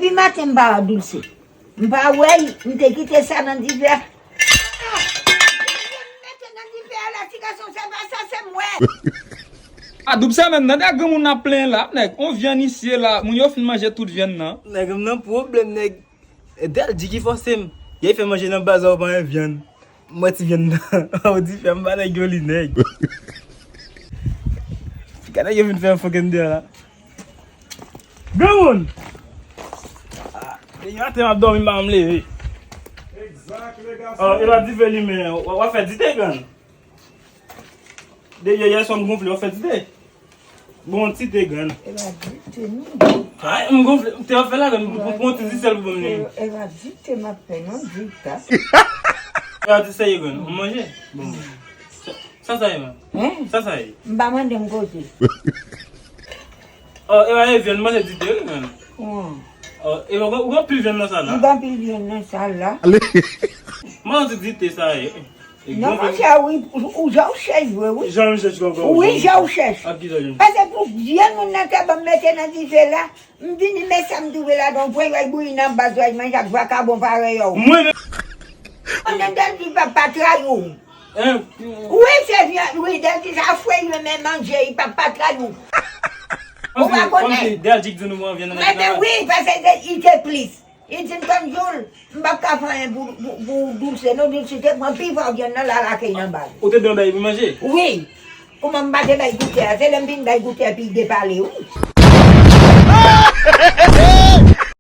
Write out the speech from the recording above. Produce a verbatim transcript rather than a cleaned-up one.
Depi maten m pa wè Doulse. M pa wè l, m te kite sa nan dife a. Mete nan dife a la, ti gason, se pa sa, se mwen. A Doulse menm nan, dèyè granmoun ap plenyen la, nèg, on vyann isi e la, moun yo fin manje tout vyann nan. Nèg, m nan pwoblèm, nèg. E Dèl di ki fòse m. Yè fè manje nan bazar ou pa gen vyann. Mwen ti vyann nan. Ou di fè m ba nèg yo li nèg. Gade yo vin fè yon fokenn deyò la. Granmoun! Ah, depi maten m ap dòmi m pa janm leve. Egzak, le gason. Oh, e pa dife limen, w ap fè dite grann. Depi yè swa m gonfle, w ap fè dite. Bon, ti te grann. E pa dite non. Ay, m gonfle, m te ap fè la grann, m pran ti disèl pou ban m li. E pa dite m ap fè non, dita. E pa ti sèye grann, m manje. Bon. Sa, sa sa ye, man? Hein? Sa sa ye? M pa mande m kote. Oh, e pa evyen, manje dite wi, man. Hmm. Oh, e pa ou gen pil vyann nan sa la? M gen pil vyann nan sa la. Ale. Manje dite sa ye. Non, monchè, wi, ou, ou, jan ou chèch vre, wi. Jan m chèch kòkò. Wi, jan ou chèch. Ak ki jan? Paske pou vyann moun nan te ban m mete nan dife la, m vini men sa m twouve ladan, pwen yo bouyi nan baz, yo manje ak vakabon parèy ou. Mwen menm. An Dèl di papa trayi w. Hein? Wi, se vyann, wi, Dèl di sa fwe, li renmen manje, li papa trayi w. Ou pa konnen? Dèl di k di nou pran vyann nan. Mwen te wi, paske li te plis. Li di m, tann Joul, m p ap ka fè anyen pou, pou, pou Doulse non, Doulse te pran pi fò vyann nan la lakay nan baz. Ou te dwe bay pou manje? Wi. Kouman m pa te bay goutè a? Se lè m vin bay goutè a epi l depale wi.